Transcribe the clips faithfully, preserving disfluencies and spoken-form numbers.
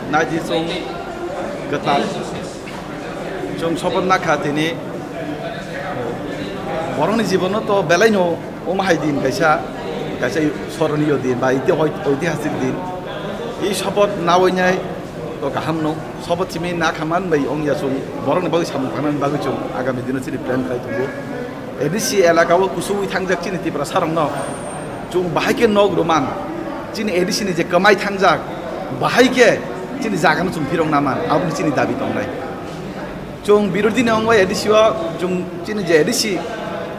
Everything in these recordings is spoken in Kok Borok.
Naidi chwng kwtal. Chwng sopat nakha tini borokni jibono to belaino omo hai din kaisa, kaisa soroniyo din ba iti-, oitihasik din. I sopat nawi nai to kaham no. Sopat simi nakha man bai ongya chwng borokni bagwi samung tangnani bagwi chwng agami dino chini plan khai tongo. A D C elaka o kusuwi thangjak chini Tiprasa rokno chwng bahai khe nok rwman, chini A D C ni je kwmai thangjak, bahai khe chini jaga no chwng phirok naman, abo ni chini dabi tongnai. Chwng birodhi ni ongwi A D C o chwng chini je A D C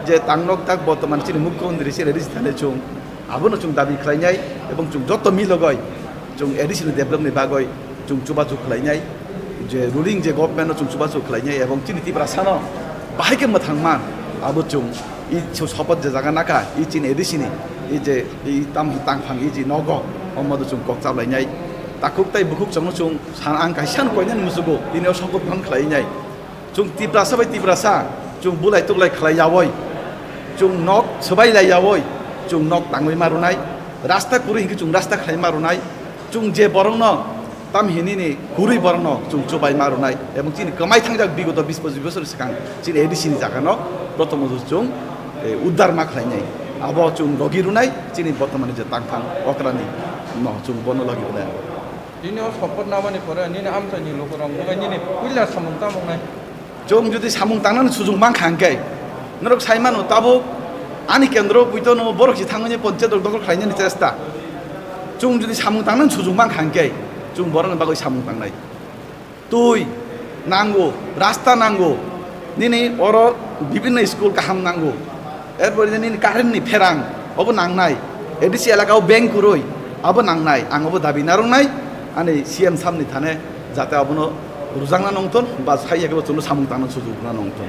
je tangnok tak bortoman chini mukhyamantri se A D C thani chwng abo no chwng dabi khlainai, ebong chwng joto milogoi chwng A D C ni develop ni bagwi chwng chubachu khlainai, je ruling je government no chwng chubachu khlainai ebong chini Tiprasa no bahai khe mwthangma abo chwng i sopat je jaga naka i chini A D C ni i je i tam tangphang i je nogo omo do chwng kok chaplainai. Takhuk tai bukhuk chwngno chwng san ang kaisa no koinani musugo tini o sopat phang khlainai. Chwng Tiprasa bai Tiprasa chwng bulai tuklai khlai yawi, chwng nok swbai lai yawi, chwng nok tangwi ma rwnai, rasta kwrwi hinkhe chwng rasta khlai ma rwnai, chwng je borokno tam hinini kwrwi borokno chwng chubai ma rwnai, ebong chini kwmai thangjak bigoto bis pojis bosor swkang chini A D C ni jaga no prothom chwng, eh, uddar ma khlainai, abo chwng rogi rwnai chini bortomani je tangphang okrani no chwng bono logi rwnai. Tini o sopat namani pore nini amchaini lukurok wngkha nini puila samung tamo wngnai? Chwng jodi samung tangnani sujuk mankha hwnkhe, norok sai mano tabuk ani kendro puito no borok si thangwi panchayat rok dokol khlainani chesta. Chwng jodi samung tangnani sujuk mankha hwnkhe, chwng borokni bagwi samung tangnai. Twi nango, rasta nango, nini oro bibinno school kaham nango, erpore nini current ni pherang obo nangnai, A D C elaka o bank kwrwi abo nangnai, ang obo dabi narwknai, ani C M samni thane jate abono rwjakna nongthon ba sai yakebo chwngno samung tangna sujuk rwna nongthon.